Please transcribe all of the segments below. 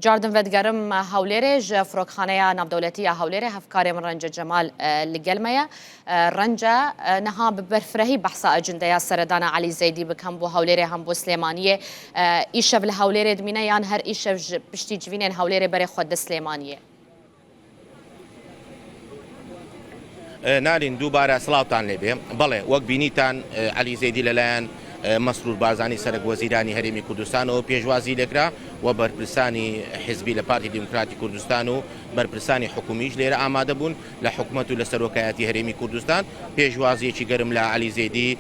Cardin vedigerim Hewlêrê ji Firokxaneya Navdewletî ya Hewlêrê hevkarê min Rence Cemal li gel me ye. Rence niha bi berfirehî behsa ecindeya seredana Elî Zeydî bik hem bo Hewlêrê hem bo Silêmaniyê. Îşev li Hewlêrê dimîne yan her îşev ji piştî civînên Hewlêrê berê xwe dide Silêmaniyê? نالین دووبارە سڵاوتان لێبێ. بەڵێ وەک بینیتان عەلی زەیدی لەلایەن مەسرور بارزانی سەرەک وەزیرانی هەرێمی کوردستانەوە پێشوازی لێکرا و بەرپرسانی حزبی لە پارتی دیموکراتی کوردستان و بەرپرسانی حکومیش لێرە ئامادە بوون لە حکومەت و لە سەرۆکایەتی هەرێمی کوردستان پێشوازیەکی گەرم لە عەلی زەیدی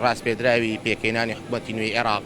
ڕاسپێردراوی پێکهێنانی حکومەتی نوێی عێراق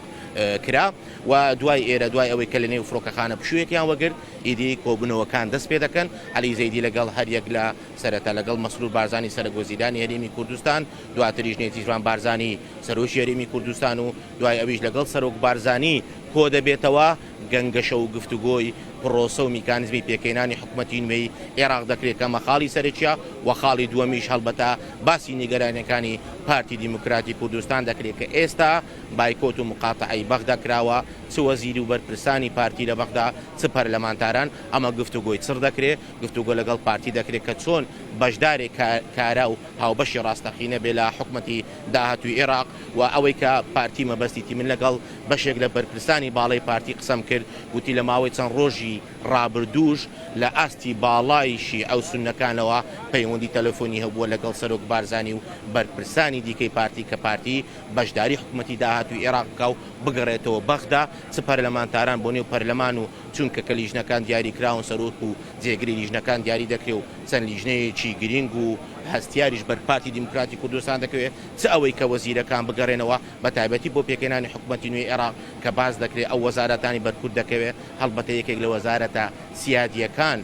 کرا و دوای ئێرە دوای ئەوەی کە لە نێو فڕۆکەخانە پشوویەکیان وەگرت ئیدی کۆبوونەوەکان دەست پێ دەکەن، عەلی زەیدی لەگەڵ هەریەک لە سەرەتا لەگەڵ مەسرور بارزانی سەرەک وەزیرانی هەرێمی کوردستان، دواتریش نێچیرڤان بارزانی سەرۆکی هەرێمی کوردستان و دوای ئەویش لەگەڵ سەرۆک بارزانی کۆدەبێتەوە، گەنگەشە و گفتوگۆی پڕۆسە و میکانزمی پێکهێنانی حکومەتی نوێی عێراق دەکرێت کە ئەمە خاڵی سەرەکیە و خاڵی دووەمیش هەڵبەتە باسی نیگەرانیەکانی پارتی دیموکراتی کوردستان دەکرێت کە ئێستا بایکۆت و مقاتەعەی بەغدا کراوە، چ وەزیر و بەرپرسانی پارتی لە بەغدا، چ پەرلەمانتاران، ئەمە گفتوگۆی چڕ دەکرێ، گفتوگۆ لەگەڵ پارتی دەکرێ کە چۆن بەشدارێ کارا و هاوبەشی ڕاستەقینە بێ لە حکومەتی داهاتووی عێراق و ئەوەی کە پارتی مەبەستیتی من لەگەڵ بەشێک لە بەرپرسانی باڵای پارتی قسەم کرد گوتی لە ماوەی چەند ڕۆژی ڕابردووش لە ئاستی باڵای شیعە و سوننەکانەوە پەیوەندی تەلەفۆنی هەبووە لەگەڵ سەرۆک بارزانی و بەرپرسانی دیکەی پارتی کە پارتی بەشداری حکومەتی داهاتووی عێراق بکا و بگەڕێتەوە بەغدا، چ پەرلەمانتاران بۆ نێو پەرلەمان و چونکە کە لیژنەکان دیاری کراون سەرۆک و جێگری لیژنەکان دیاری دەکرێ و چەند لیژنەیەکی گرینگ و هەستیاریش بەر پارتی دیموکراتی کوردستان دەکەوێ چ ئەوەی کە وەزیرەکان بگەڕێنەوە بە تایبەتی بۆ پێکهێنانی حکومەتی نوێی عێراق کە باس دەکرێ ئەو وەزارەتانی بەر کورد دەکەوێ هەڵبەتە یەکێک لە وەزارەتە سیادییەکان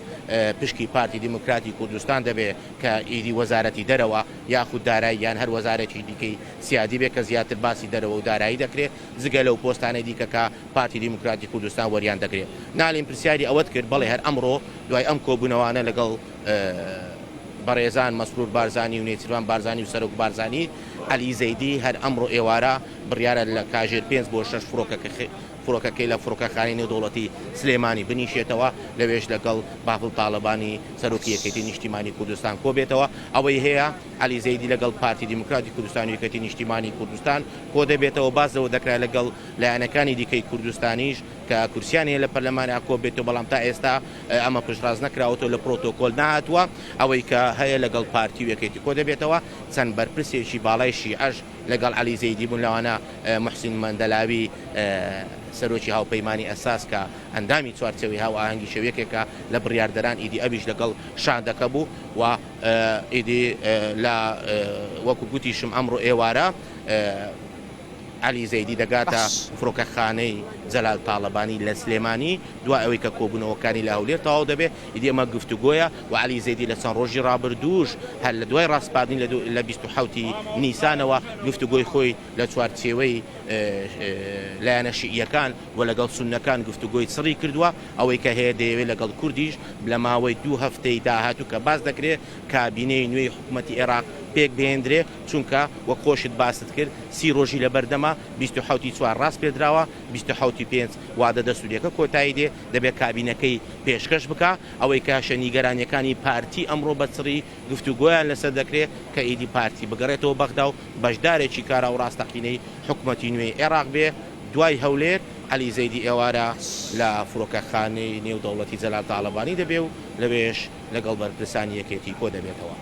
پشکی پارتی دیموکراتی کوردستان دەبێ کە ئیدی وەزارەتی دەرەوە یاخود دارایی یان هەر وەزارەتی دیکەی سیادی بێ کە زیاتر باسی دەرەوە و دارایی دەکرێ جگە لەو پۆستانەی دیکە کە پارتی دیموکراتی کوردستان وەریان دەگرێ. نالین پرسیاری ئەوەت کرد، بەڵێ هەر ئەمڕۆ دوای ئەم کۆبوونەوانە لەگەڵ بەڕێزان مەسرور بارزانی و نێچیرڤان بارزانی و سەرۆک بارزانی، عەلی زەیدی هەر ئەمڕۆ ئێوارە بڕیارە لە کاژێر پێنج بۆ شەش فڕۆکەکەی لە فڕۆکەخانەی نێودەوڵەتی سلێمانی بنیشێتەوە، لەوێش لەگەڵ بافڵ تاڵەبانی سەرۆکی یەکێتی نیشتیمانی کوردستان کۆبێتەوە. ئەوەی هەیە عەلی زەیدی لەگەڵ پارتی دیموکراتی کوردستان و یەکێتی نیشتیمانی کوردستان کۆدەبێتەوە، باس لەوە دەکرا لەگەڵ لایەنەکانی دیکەی کوردستانیش کە کورسیان هەیە لە پەرلەماندا کۆبێتەوە، بەڵام تا ئێستا ئەمە پشتڕاست نەکراوەتەوە لە پرۆتۆکۆل نەهاتووە. ئەوەی کە هەیە لەگەڵ پارتی و یەکێتی کۆدەبێتەوە، چەند بەرپرسێکی باڵای شیعەش لەگەڵ عەلی زەیدی بوون، لەوانە موحسین مەندەلاوی سەرۆکی هاوپەیمانی ئەساس کە ئەندامی چوارچێوەی هاوئاهەنگیشە و یەکێکە لە بڕیاردەران، ئیدی ئەویش لەگەڵ شاندەکە بوو و ئیدی لە وەکو گوتیشم ئەمڕۆ ئێوارە عەلی زەیدی دەگاتە باش. فڕۆکەخانەی جەلال تاڵەبانی لە سلێمانی، دوای ئەوەی کە کۆبوونەوەکانی لە هەولێر تەواو دەبێت، ئیدی ئەمە گفتوگۆیە و عەلی زەیدی لە چەند ڕۆژی ڕابردووش هەر لە دوای ڕاسپاردنی لە 27 ی نیسانەوە گفتوگۆی خۆی لە چوارچێوەی لایەنە شیعییەکان و لەگەڵ سوننەکان گفتوگۆی چڕی کردووە، ئەوەی کە هەیە دەیەوێت لەگەڵ کوردیش لە ماوەی دوو هەفتەی داهاتوو کە باس دەکرێت کابینەی نوێی حکومەتی عێراق پێکبهێندرێ، چونکە وەک خۆشت باست کرد سی ڕۆژی لەبەردەمە، 27 ی چوار ڕاسپێردراوە، 27 ی پێنج وادە دەستوریەکە کۆتایی دێ، دەبێت کابینەکەی پێشکەش بکا، ئەوەی کە هەشە نیگەرانیەکانی پارتی ئەمڕۆ بە چڕی گفتوگۆیان لەسەر دەکرێ کە ئیدی پارتی بگەڕێتەوە بەغدا و بەشدارێکی کارا و ڕاستەقینەی حکومەتی نوێی عێراق بێ، دوای هەولێر، عەلی زەیدی ئێوارە لە فرۆکەخانەی نێودەوڵەتی جەلال تاڵەبانی دەبێ و لەوێش لەگەڵ بەرپرسانی یەکێتی کۆدەبێتەوە.